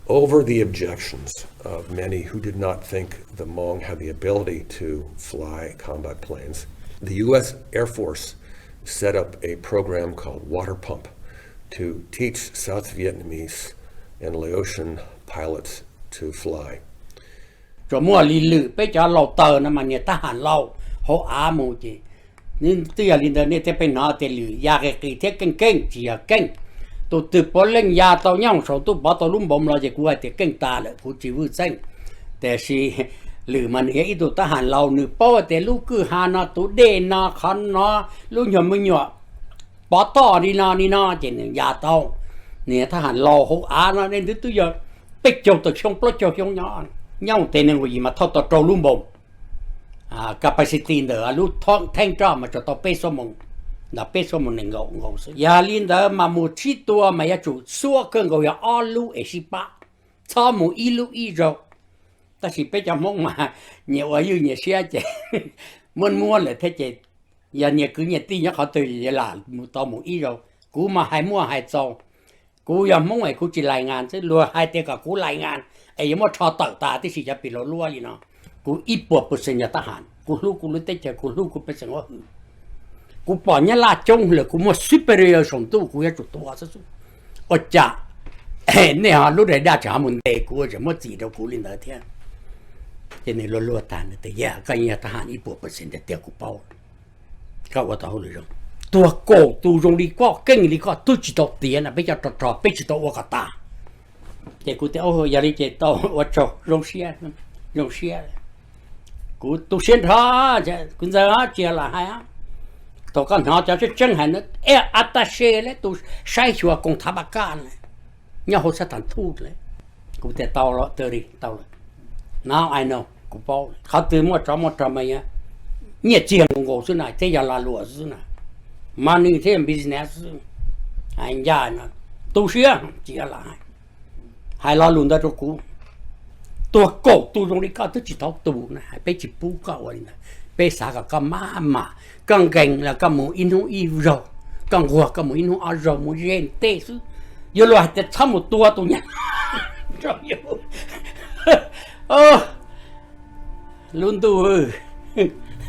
Over the objections of many who did not think the Hmong had the ability to fly combat planes, the U S Air Force set up a program called Water Pump to teach South Vietnamese and Laotian pilots to fly. Tsuas muaj li lwm peb cov laus taws no mas niag tab ham laus hauv av mus ces, twb yog li ntawd nej thiaj pheej hnov tias lwm ya qis qis thiab keej keej, tsis yog keej. Tus twg puav leej ya tau nyob saum ntuj pov tau lub npoos los ces kuv hais tias keej tas lawm, kuv tsis vwj txeej. Tiam sis lwm mas nws yog ib tug tab ham laus, nws paub tias lub kwj ha no, tus dej no, qhov no, lub nyuag me nyuam pov toj li no li no ces nws ya tau. Nws tab ham laus hauv av no nej twb twb yog peb caug tawm xyoo plaub caug xyoo nyob, nyob tes nees nkaum yim mas thauj tau rau lub npoos. Capacity ntawm lub theeb roj mas tsuas tau peb xuab moos, ntawm peb xuab moos nees nkaum nkaus xwb. Yog li ntawd mas mus tsib tua mas yuav tsum xuab kawg nkaus yog ob lub es sib pab, txhob mus ib lub ib zaug. Tab sis peb cov Hmoob mas nyias ua ywj nyias siab ces muab muab lawm thiab ces yog nyias kwv nyias tij nyob qhov twg lam mus tau mus ib zaug. Kuv mas hais muaj hais txaus, kuv yog Hmoob es kuv tsis lais ngas xwb, luag hais tias kom kuv lais ngas es yuav muab rho tawm tas tib si cov pis laus luab li no. Kuv ib puas percent yog tab ham, kuv hlub kuv lub teb chaws, kuv hlub kuv pej xeem huab hwm. Kuv pom Nyab Laj coob lawm, kuv muaj superior saum ntuj, kuv yuav tsum tua xwb xwb. Ua cas nej ho lub radar tseem ho mus ntes kuv, tseem muab txim rau kuv li ntawd thiab? Ces nws luag luag tag nws tias, yog koj yog tab ham ib puas percent tiag tiag kuv paub, koj ua tau hauj lwm zoo. Tuag kaum tus zoo li koj, keej li koj twb tsis tau tiav no, peb cov rog rog peb tsis tau ua kom tas. Ces kuv tias, yog li ces tau, ua tsaug, zoo siab, zoo siab. Kuv tu siab nrho, kuv ntxawg tsis lam hais. Thaum koj hnov cov tseeb tseeb hais no, attaché lawm, tus saib xyuas koom thav paj kaj lawm, nyob hauv xab thas thuj lawm. Kuv tias tau lawm, tau lawm. Now I know, kuv paub. Qhov twg muaj tsov muaj rog mas nyiaj txiag nkaus nkaus xwb na, thiab yog lag luam xwb na, money thiab business xwb. Hais ncaj no, tu siab tsis lam hais. Hais lo lus ntawd rau kuv, tuag kaum tus zoo li koj twb tsis tau tus na, hais peb tsis pub koj ua li ntawd, peb xav kom koj maj mam, koj nkees los koj mus ib hnub ib zaug, koj nquag koj mus ib hnub ob zaug mus ze tej xwb. Yuav luag hais tias txhob mus tua tus nyab lub ntuj,